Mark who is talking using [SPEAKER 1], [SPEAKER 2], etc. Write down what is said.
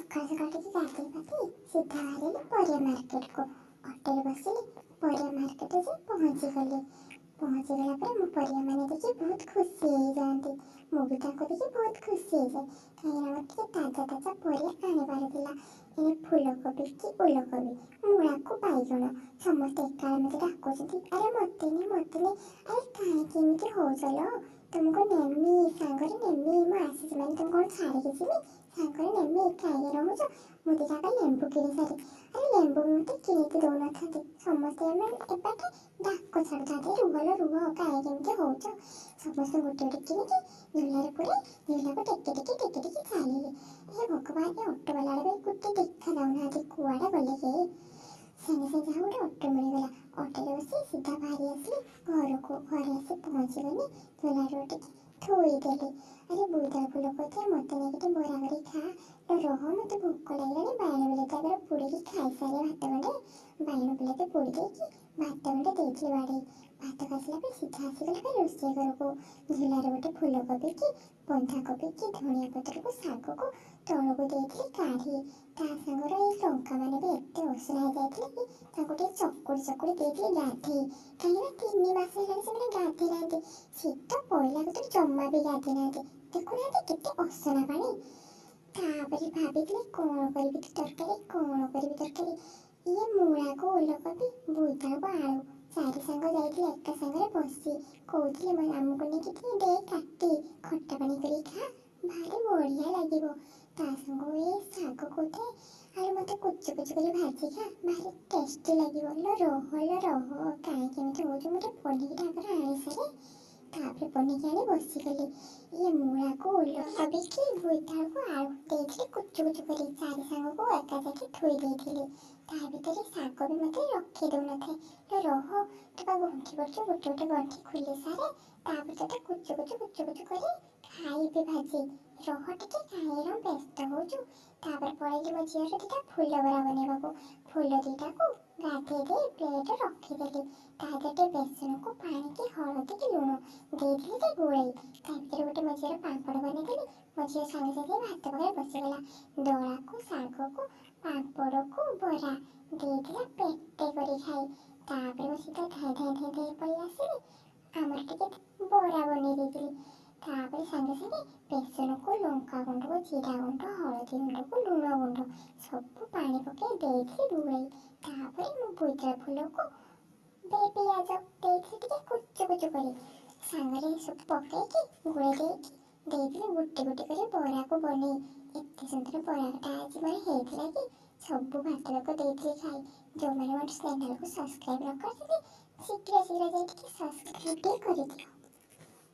[SPEAKER 1] ସକାଳୁ ସକାଳୁ ଟିକେ ଗାଧେଇ ପାଧେଇ ସିଧା ବାହାରିଲି ପରିବା ମାର୍କେଟକୁ। ଅଟୋରେ ବସିଲି, ପରିବା ମାର୍କେଟରେ ଯାଇ ପହଞ୍ଚିଗଲି। ପହଞ୍ଚିଗଲା ପରେ ମୋ ପରିବାମାନେ ଦେଖି ବହୁତ ଖୁସି ହେଇଯାଆନ୍ତି। ମୁଁ ବି ତାଙ୍କୁ ଦେଖି ବହୁତ ଖୁସି ହେଇଯାଏ, କାହିଁକିନା ମୋର ଟିକେ ତାଜା ତାଜା ପରିବା ଆଣିବାର ଥିଲା। ଏଣେ ଫୁଲକୋବି କି ଓଲକୋବି, ମୂଳାକୁ ବାଇଗଣ, ସମସ୍ତେ ଏକାବେଳେ ମୋତେ ଡାକୁଛନ୍ତି, ଆରେ ମୋତେ ନେ, ମୋତେ ନେ। ଆରେ କାହିଁକି ଏମିତି ହଉଛ ଲୋ? ତମକୁ ନେମି, ସାଙ୍ଗରେ ନେମି। ମୁଁ ଆସିଛି ମାନେ ତମକୁ କ'ଣ ଛାଡ଼ିକି ଯିବି? ସାଙ୍ଗରେ ନେମି, କାହିଁକି ରହୁଛ? ମୁଁ ଦୁଇଟା ଲେମ୍ବୁ କିଣି ସାରି, ଆରେ ଲେମ୍ବୁ ବି ମୋତେ କିଣିକି ଦେଉନଥାନ୍ତି। ସମସ୍ତେ ଆମେ ଏବାଟେ ଡାକ ଛାଡ଼ୁଥାନ୍ତି, ରୁହ ଲୋ ରୁହ, କାହିଁକି ଏମିତି ହଉଛ? ସମସ୍ତେ ଗୋଟେ ଗୋଟେ କିଣିକି ଝୁଲାରେ ପୁରେଇ ଝୁଲାକୁ ଟେକି ଟେକି ଟେକି ଟେକି ଚାଲିଲି। ହେ ଭଗବାନ, ଏ ଅଟୋବାଲା ବି ଗୋଟେ ଦେଖା ଯାଉନାହାନ୍ତି, କୁଆଡ଼େ ଗଲେ କି? ସାଙ୍ଗେ ସାଙ୍ଗେ ଯାହା ଗୋଟେ ଅଟୋ ମିଳିଗଲା। ଅଟୋରେ ବସି ସିଧା ବାହାରି ଆସିଲି ଘରକୁ। ଘରେ ଆସି ପହଞ୍ଚିଗଲି, ଝୁଲାରୁ ଟିକେ ଥୋଇଦେଲି। ଆରେ ବୋଇତାଳୁ ଫୁଲ କହୁଥାଏ, ମୋତେ ନେଇକି ଟିକେ ବରା କରିକି ଖା। ରହ, ମୋତେ ଭୋକ ଲାଗିଲାଣି, ବାଇଗଣ ବିଲାତି ଆଗରେ ପୋଡ଼ିକି ଖାଇସାରେ ଭାତ ଗଣ୍ଡେ। ବାଇଗଣ ବିଲାତି ପୋଡ଼ି ଦେଇକି ଭାତ ଗଣ୍ଡେ ଦେଇଥିଲି ବାଢ଼େଇ। ଭାତ ଖାଇସାରିଲା ପରେ ସିଧା ଆସିଗଲି ଫେର ରୋଷେଇ ଘରକୁ। ଝୁଲାରେ ଗୋଟେ ଫୁଲକୋବି କି ବନ୍ଧାକୋବି କି ଧନିଆ ପତ୍ରକୁ ଶାଗକୁ ତଳକୁ ଦେଇଥିଲି କାଢ଼ି। ତା ସାଙ୍ଗରେ ଏଇ ଲଙ୍କାମାନେ ବି ଏତେ ଅସନା ହେଇଯାଇଥିଲେ କି ତାଙ୍କୁ ଟିକେ ଚକୁଡ଼ି ଚକୁଡ଼ି ଦେଇଥିଲି ଗାଧେଇ, କାହିଁକିନା 3 ମାସ ହେଲାଣି ସେମାନେ ଗାଧେଇ ନାହାନ୍ତି। ଶୀତ ପଡ଼ିଲା କତୁରୁ ଜମା ବି ଗାଧେଇ ନାହାନ୍ତି। ଦେଖୁନାହାନ୍ତି କେତେ ଅସନା ପାଣି। ତାପରେ ଭାବିଥିଲି କ'ଣ କରିବି ତରକାରୀ, କ'ଣ କରିବି ତରକାରୀ? ଇଏ ମୂଳାକୁ ଓଲକୋବି, ବୋଇତାଳୁକୁ ଆଳୁ, ଚାରି ସାଙ୍ଗ ଯାଇଥିଲେ ଏକା ସାଙ୍ଗରେ ବସି। କହୁଥିଲେ, ଆମକୁ ନେଇକି ଟିକେ ଦେ କାଟି, ଖଟା ପାଣି କରିକି ଖା, ଭାରି ବଢ଼ିଆ ଲାଗିବ। ତା ସାଙ୍ଗକୁ ଏ ଶାଗ କହୁଥାଏ, ଆରେ ମୋତେ କୁଚୁ କୁଚୁ କରି ଭାଜି ଖା, ଭାରି ଟେଷ୍ଟି ଲାଗିବ। ଲୋ ରହ ଲୋ ରହ, କାହିଁକି ଏମିତି ହେଉଛୁ? ମୁଁ ଟିକେ ପନିକିଟା ଆଗରେ ଆଣିସାରେ। ତାପରେ ପନିକି ଆଣି ବସିଗଲି। ଇଏ ମୂଳାକୁ ଓଲକୋବି କି ବୋଇତାଳୁକୁ ଆଳୁ ଦେଇଥିଲି କୁଚୁ କୁଚୁ କରି, ଚାରି ସାଙ୍ଗକୁ ଏକା ଜାଗେ ଥୋଇ ଦେଇଥିଲି। ତା ଭିତରେ ଶାଗ ବି ମୋତେ ରଖି ଦେଉନଥାଏ। ରହ, ତୁ ବା ଗଣ୍ଠି ପଡ଼ିଛୁ, ଗୋଟେ ଗୋଟେ ଗଣ୍ଠି ଖୋଲି ସାରେ, ତାପରେ ତୋତେ କୁଚୁ କୁଚୁ କୁଚୁ କୁଚୁ କରି ଖାଇବି ଭାଜି। ରହ ଟିକେ, କାହିଁକି ବ୍ୟସ୍ତ ହେଉଛୁ? ତାପରେ ପଳେଇଲି ମୋ ଝିଅର ଦୁଇଟା ଫୁଲ ବରା ବନେଇବାକୁ। ଫୁଲ ଦୁଇଟାକୁ ଗାଧେଇ ଦେଇ ପ୍ଲେଟ୍ରେ ରଖିଦେଲି। ତା ଦେହରେ ଟିକେ ବେସନକୁ ପାଣି କି ହଳଦୀ କି ଲୁଣ ଦେଇଥିଲି ଟିକେ ଗୋଳେଇ। ତା ଭିତରେ ଗୋଟେ ମୋ ଝିଅର ପାମ୍ପଡ଼ ବନେଇଦେଲି। ମୋ ଝିଅ ସାଙ୍ଗେ ସାଙ୍ଗେ ଭାତ ପାଖରେ ବସିଗଲା। ଦଳାକୁ ଶାଗକୁ ପାମ୍ପଡ଼କୁ ବରା ଦେଇଥିଲା ପେଟେ କରି ଖାଇ। ତାପରେ ମୁଁ ସିଧା ଧାଇଁ ଧାଇଁ ଧାଇଁ ଧାଇଁ ପଳେଇ ଆସିଲି। ଆମର ଟିକେ ବରା ବନେଇ ଦେଇଥିଲି। ତାପରେ ସାଙ୍ଗେ ସାଙ୍ଗେ ବେସନକୁ ଲଙ୍କା ଗୁଣ୍ଡକୁ ଜିରା ଗୁଣ୍ଡ, ହଳଦୀ ଗୁଣ୍ଡକୁ ଲୁଣ ଗୁଣ୍ଡ ସବୁ ପାଣି ପକାଇ ଦେଇଥିଲି ଗୋଳେଇ। ତାପରେ ମୁଁ ବୋଇତାଳୁ ଫୁଲକୁ ପିଆଜ ଦେଇଥିଲି ଟିକେ କୁଚୁ କୁଚୁ କରି, ସାଙ୍ଗରେ ସବୁ ପକାଇକି ଗୋଳେଇ ଦେଇକି ଦେଇଥିଲି ଗୋଟେ ଗୋଟେ କରି ବରାକୁ ବନେଇ। ଏତେ ସୁନ୍ଦର ବରାଟା ଆଜି ମୋର ହେଇଥିଲା କି ସବୁ ଭାତକୁ ଦେଇଥିଲି ଖାଇ। ଯେଉଁମାନେ ମୋ ଚ୍ୟାନେଲକୁ ସବସ୍କ୍ରାଇବ୍ ନ କରିଛନ୍ତି, ଶୀଘ୍ର ଶୀଘ୍ର ଯାଇ ଟିକେ ସବସ୍କ୍ରାଇବ୍ ଟିକେ କରିଦିଅ।